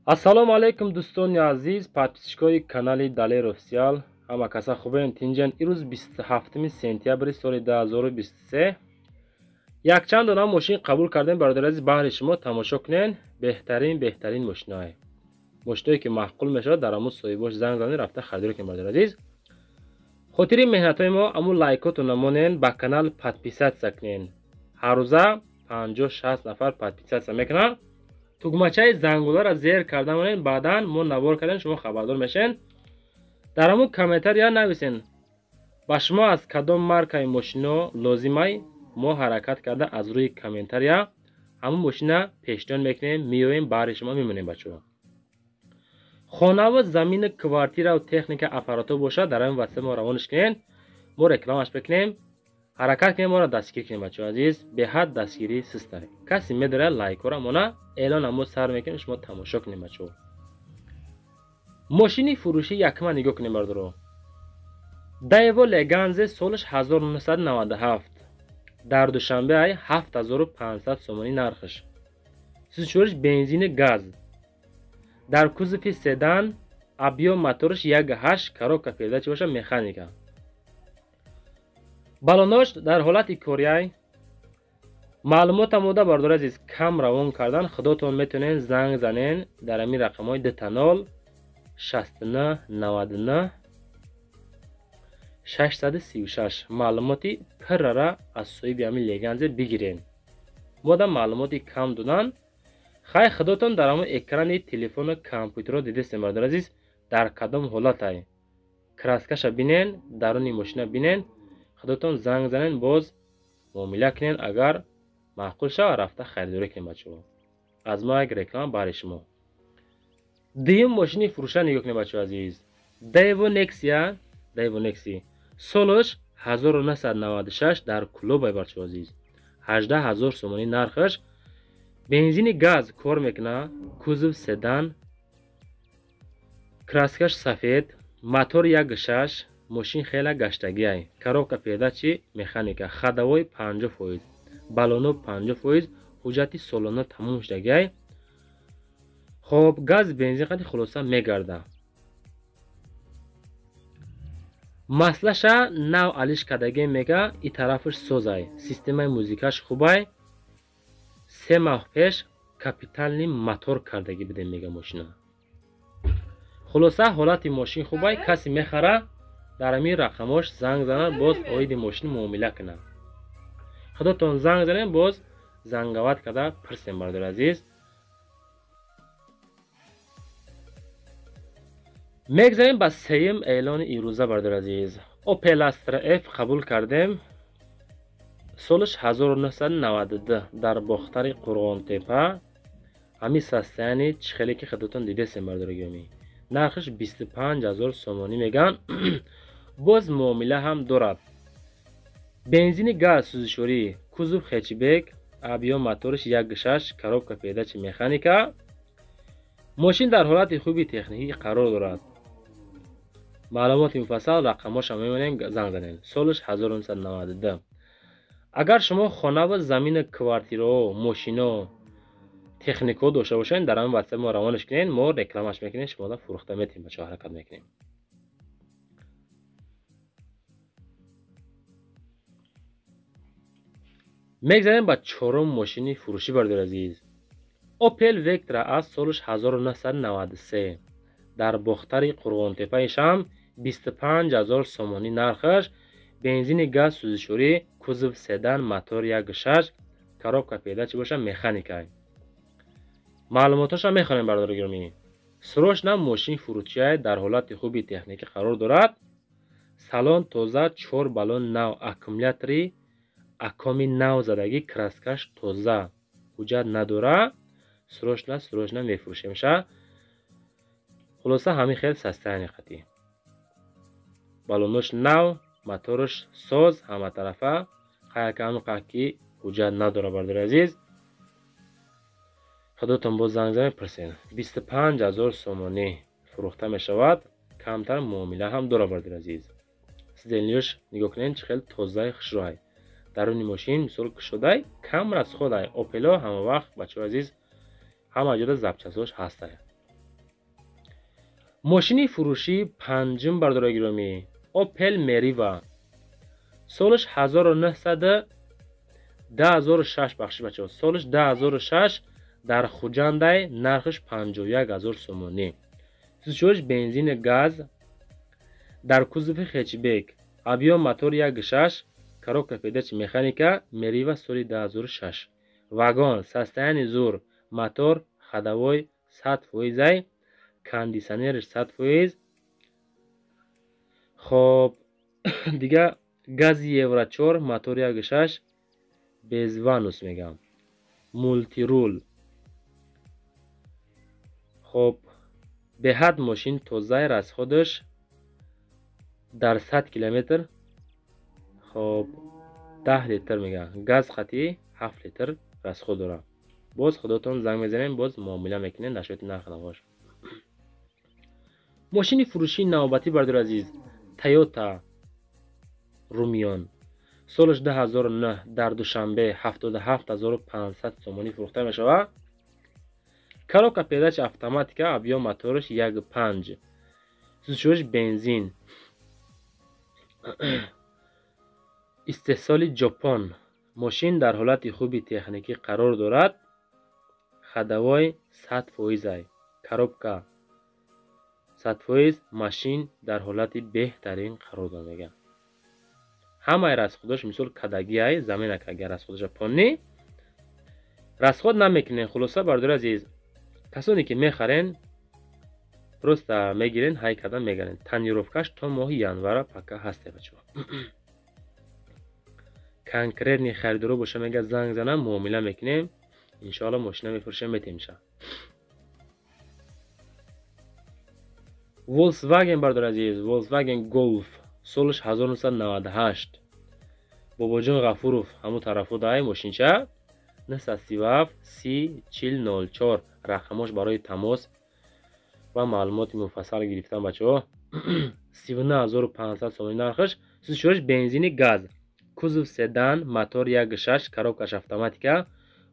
Ассалому алайкум дӯстони азиз, подписчикои канали Далер Официал. Ҳама каса хубен, тинҷен. Ирӯз 27 сентябри соли 2023 якчанд дона мошин қабул кардем, бародари азиз, баҳри шумо тамошо кунен. Беҳтарин мошиноe. Мошиное ки маъқул мешавад, дар ҳамун соҳибош занг занед, рафта харидорӣ кунед, бародари азиз. Хотири меҳнатҳои мо аму лайкотон намонен, ба канал подписатсия кунен. Ҳаррӯза 50-60 нафар подписатсия мекунанд. Тугмачаи зангуларо зер карда монед, баъдан мо навор кардем, шумо хабардор мешен. Дар ҳамун комментария нависен, ба шумо аз кадом маркаи мошино лозимай, мо ҳаракат карда аз рӯи комментария ҳамун мошина пешниҳод мекунем, меоем баҳри шумо мемонем, бачаҳо. Хонаву замину квартираву техника аппарато бошад, дар ҳамин ватсап мо равонаш кунен, мо рекламаш бикунем, ҳаракат кунем, моро дастгирӣ кунем, бачаҳо азиз. Беҳад дастгирӣ систаре. Касе медорад лайкҳоро мона, эълона мо сар мекунем, шумо тамошо кунем, бачаҳо. Мошини фурӯшӣ якма нигоҳ кунем, бародаро. Daewoo Leganze солаш 1997 дар Душанбе ай 7500 сомонӣ нархаш. Сӯзишвориш бензини газ. Дар кузови седан, объем мотораш 1.8, коробка передачи боша механика. Балонош дар ҳолати корияй. Маълумота мода, бародари азиз, кам равон кардан, худотон метавонед занг занен дар ҳамин рақамҳои 20 69 99 636. Маълумоти пуррара аз соҳиби ҳамин Леганзе бигирен. Мода маълумоти кам додан. Хай, худотон дар ҳамон экрани телефону компютерро дидестем, бародари азиз, дар кадом ҳолатай. Краскаша бинен, даруни мошина бинен, худотон занг занен, боз муомила кунен, агар маъқул шава рафта харидорӣ кунем, бачаҳо. Аз мо як реклама баҳри шумо. Дуюм мошини фурӯша нигоҳ кунем, бачаҳо азиз. Daewoo Nexia, Daewoo Nexia солаш 1996 дар Кулобай, бачаҳо азиз. 18000 сомонӣ нархаш. Бензини газ кор мекунад, кузов седан, краскаш сафед, мотор 1.6, мошин хела гаштагиай, коробка передачи механика, ходовой 50%, балоно 50%, ҳуҷҷати солона тамом шудагиай. Хоб, газ бензин қади хулоса мегарда. Маслаша нав алиш кардагӣ мега, и тарафаш созай, системаи музикаш хубай. 3 моҳ пеш капитални мотор кардагӣ бидем мега мошина. Хулоса ҳолати мошин хубай, касе мехара дар ҳамин рақамош занг занад, боз оиди мошин муомила кунад. Худотон занг занем, боз зангават карда пурсем, бародари азиз. Мегзарем ба сеюм эълони ирӯза, бародари азиз. Opel Astra F қабул кардем. Солаш 1992 дар Бохтари Қурғонтепа. Ҳамин состояние чӣ хеле ки худотон дидесем, бародари гиромӣ. Нархаш 25000 сомонӣ меган. Боз муомила ҳам дорад. Бензини газ сӯзишворӣ, кузов хэтчбек, объем мотораш 1.6, коробка передачи механика. Мошин дар ҳолати хуби техникӣ қарор дорад. Маълумоти муфассал рақамҳоша мемонем, занг занем. Солаш 1992. Агар шумо хонаву замину квартираҳо, мошино, техникаҳо дошта бошед, дар ҳамин ватсап мо равонаш кунед, мо рекламаш мекунем, шумода фурӯхта метиҳем, бачаҳо, ҳаракат мекунем. Мегзарем ба чорум мошини фурӯшӣ, бародари азиз. Opel Vectra аз солаш 1993 дар Бохтари Қурғонтепаи шам 25000 сомонӣ нархаш. Бензини газ сӯзишворӣ, кузов седан, мотор 1.6, коробка передачи боша механика. Маълумотҳоша мехонем, бародари гиромӣ. Срочно мошин фурӯшиай дар ҳолати хуби техникӣ қарор дорад. Салон тоза, 4 баллон нав, аккумулятори акоми нав задагӣ, краскаш тоза, ҳуҷҷат надора. Срочно мефурӯшемша. Хулоса ҳамин хел состояние қатӣ. Баллонош нав, мотораш соз, ҳаматарафа, қаякам ки ҳуҷҷат надора, бародари азиз. Худотон боз занг занед, пурсед. 25000 сомонӣ фурӯхта мешавад, камтар муомила ҳам дора, бародари азиз. Сиденьёш нигоҳ кунед, чӣ хел тозаи хушрӯай. Даруни мошин мисол кушодай, кам расходай. Опело ҳама вақт, бачаҳои азиз, ҳама ҷода запчастҳош ҳастай. Мошини фурӯшии панҷум, бардорои гиромӣ, Opel Meriva, солаш 1900 2006, бахшиш, бачаҳо, солаш 2006, дар Хуҷандай, нархаш 51 000 сомонӣ. Сӯзишвориш бензини газ, дар кузови хэтчбек, объём мотор 1,6, коробка передач механика. Мерива соли 2006, вагон, состояние зур, мотор ходовой 100 фоизай, кондитсионерш 100%. Хоб, дига гази евро 4, мотор 1,6, без ванус мегам, мультируль. Хоб, беҳад мошин тозаи, расходаш дар 100 километр, хоб, 10 литр мегӯянд, газ қатъӣ 7 литр расход дорад. Боз худотон занг мезанем, боз муомила мекунем насчёти нарх навош. Мошини фурӯшии навбатӣ, бардори азиз, Тойота Румион, солаш 2009, дар Душанбе 77 500 сомонӣ фурӯхта мешавад. Коробка передач автоматика, объём мотораш 1,5, сӯзишвориш бензин, истеҳсоли Ҷопон. Мошин дар ҳолати хуби техникӣ қарор дорад, ходовой 100 фоизай, коробка 100%, машин дар ҳолати беҳтарин қарор дорад, мегӯяд. Ҳамаи расходаш мисол кадагиай, замена кагия, расходаша полный расход намекунем. Хулоса, бардори азиз, касоне ки мехарен, просто мегирен, ҳай кардан мегарен. Тонировкаш то моҳи январа пока ҳасте, бачаҳо. Конкретный харидоро боша, мега, занг занам, муомила мекунем, иншоалло мошина мефурӯшем, метемша. Volkswagen, бардори азиз, Volkswagen Golf, солаш 1998, Бобоҷон Ғафуров ҳамун тарафо дай мошинча. 937 30 40 04 рақамош барои тамос ва маълумоти муфассал гирифтан, бачаҳо. 39 500 сомонӣ нархаш. Сӯзишвориш бензини газ, кузов седан, мотор 1,6, коробкаш автоматика.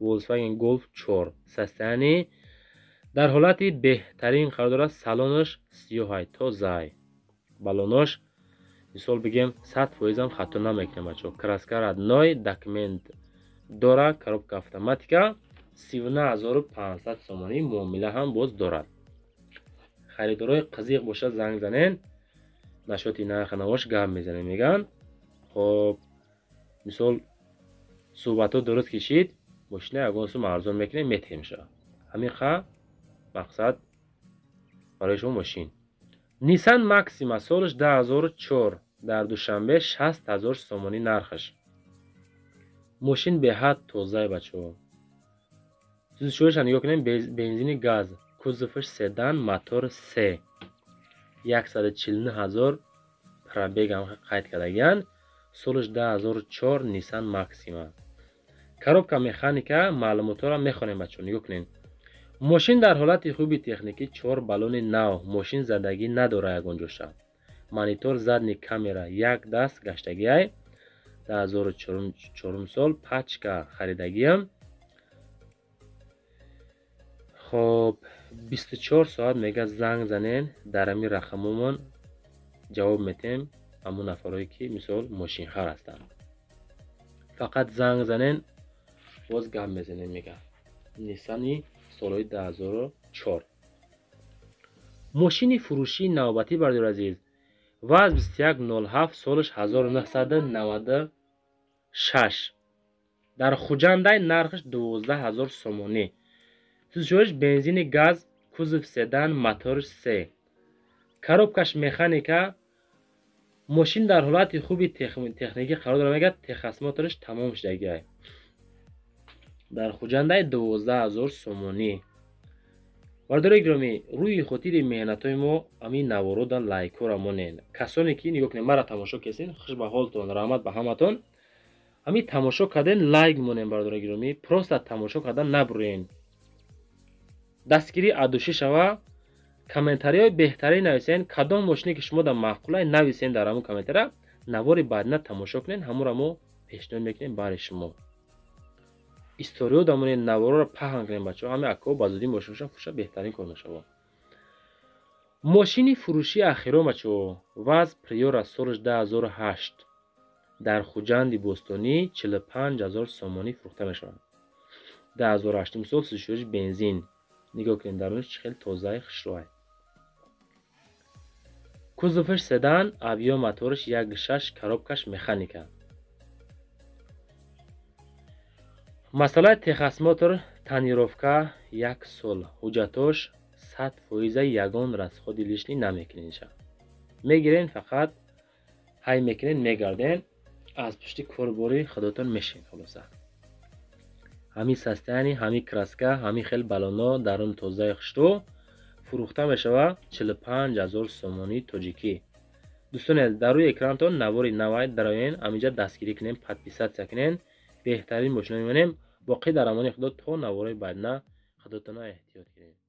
Volkswagen Golf 4, состояние дар ҳолати беҳтарин қарор дорад, салонаш сиёҳай, тозай, балонош мисол бигем 100 фоизам хато намекунем, бачаҳо. Краска родной, документ дора, коробка автоматика, 39 500 сомонӣ, муомила ҳам боз дорад. Харидорои қызиқ бошад, занг занен, насчёти нархи навош гап мезанем, мегӯянд. Хоб, мисол, суҳбатҳо дуруст кишид, мошина ягон сум арзон мекунем, метемша. Ҳамин ха мақсад барои шумо мошин. Nissan Maxima, солаш 2004, дар Душанбе 60 000 сомонӣ нархаш. Мошин беҳад тозае, бачаҳо. Сӯзишвориша нигоҳ кунем: бензини газ, кузоваш седан, мотор се, 149 000 пробегам қайд кардагиянд. Солаш 2004, Nissan Maxima, коробка механика. Маълумотҳоро мехонем, бачаҳо, нигоҳ кунед. Мошин дар ҳолати хуби техникӣ, чор баллони нав, мошин задагӣ надорад ягон ҷоша, монитор, задний камера, як даст гаштагиай. 2004 сол пачка харидагиам. Хоб, 24 соат мега занг занен, дар ҳамин рақамомон ҷавоб метем. Ҳамун нафарое ки мисол мошинхар ҳастанд, фақат занг занен, боз гап мезанем, мега. Ниссани солҳои 2004. Мошини фурӯшии навбатӣ, бардори азиз, ВАЗ 2107, солаш 1996, дар Хуҷандай, нархаш 12 000 сомонӣ. Сӯзишвориш бензини газ, кузов седан, моторш се, коробкаш механика. Мошин дар ҳолати хуби техникӣ қарор дорад, мегӯяд, техосмотраш тамом шудагиай. Дар Хуҷандай 12 000 сомонӣ. Бардори гиромӣ, рӯи хотири меҳнатҳои мо ҳамин наворода лайкҳоро монед. Касоне ки, нигоҳ кунед, мара тамошо кесен, хуш ба ҳолтон, раҳмат ба ҳаматон. Ҳамин тамошо карден, лайк монем, бардори гиромӣ, просто тамошо кардан набурен. Дастгирӣ от души шава. Комментариҳои беҳтарин нависен, кадом мошине ки шумо дар маъқулай, нависен дар ҳамун комментария. Навори баъдина тамошо кунед, ҳамонро мо пешниҳод мекунем барои шумо. Историё дамонед, наворро паҳн кунем, бачаҳо. Ҳамин аккаҳо ба зудӣ мошинашон фурӯша, беҳтарин кор мешавад. Мошини фурӯшии ахиро, бачаҳо, ВАЗ Приора солаш 2008 дар Хуҷанди бостонӣ 45 000 сомонӣ фурӯхта мешавад. 2008 сол, сишӯриш бензин. Нигоҳ кунед, дарунаш чӣ хел тозаи хушрӯай. Кузоваш седан, объём мотораш 1,6, коробкаш механика. Масъалаи техосмотр, тонировка як сол, ҳуҷҷатош 100%, ягон расходи лишний намекунедша. Мегирен, фақат ҳай мекунед, мегарден, аз пушти корбори худотон мешин. Хулоса, ҳамин состояние, ҳамин краска, ҳамин хел баллоно, дарун тозаи хушрӯ фурӯхта мешавад 45 000 сомонии тоҷикӣ. Дӯстони азиз, дар рӯи экранатон навори навай дароен, ҳаминҷа дастгирӣ кунем, подписаться кунем, беҳтарин мошино мемонем. Боқӣ дар амони Худо то наворои баъдина, худотона эҳтиёт кунед.